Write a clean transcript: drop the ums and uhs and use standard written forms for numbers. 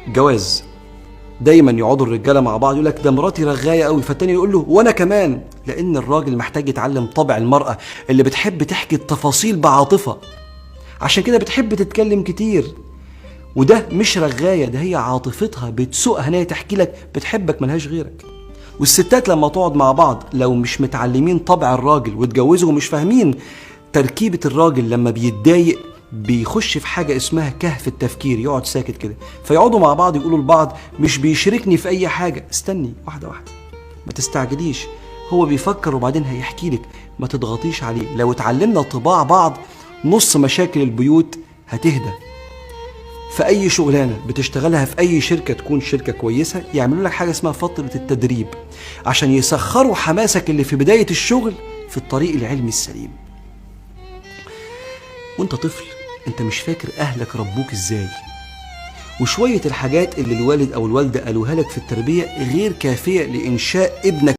جواز دايما يقعدوا الرجالة مع بعض يقول لك ده مراتي رغايه قوي، فالتاني يقول له وانا كمان، لان الراجل محتاج يتعلم طبع المراة اللي بتحب تحكي التفاصيل بعاطفه، عشان كده بتحب تتكلم كتير. وده مش رغايه، ده هي عاطفتها بتسوقها ان هي تحكي لك بتحبك ملهاش غيرك. والستات لما تقعد مع بعض لو مش متعلمين طبع الراجل واتجوزوا ومش فاهمين تركيبه الراجل لما بيتضايق بيخش في حاجة اسمها كهف التفكير، يقعد ساكت كده، فيقعدوا مع بعض يقولوا لبعض مش بيشاركني في أي حاجة. استني واحدة واحدة، ما تستعجليش، هو بيفكر وبعدين هيحكي لك، ما تضغطيش عليه. لو اتعلمنا طباع بعض نص مشاكل البيوت هتهدى. في أي شغلانة بتشتغلها في أي شركة تكون شركة كويسة يعملوا لك حاجة اسمها فترة التدريب عشان يسخروا حماسك اللي في بداية الشغل في الطريق العلمي السليم. وانت طفل انت مش فاكر اهلك ربوك ازاي، وشوية الحاجات اللي الوالد او الوالدة قالوها لك في التربية غير كافية لإنشاء ابنك.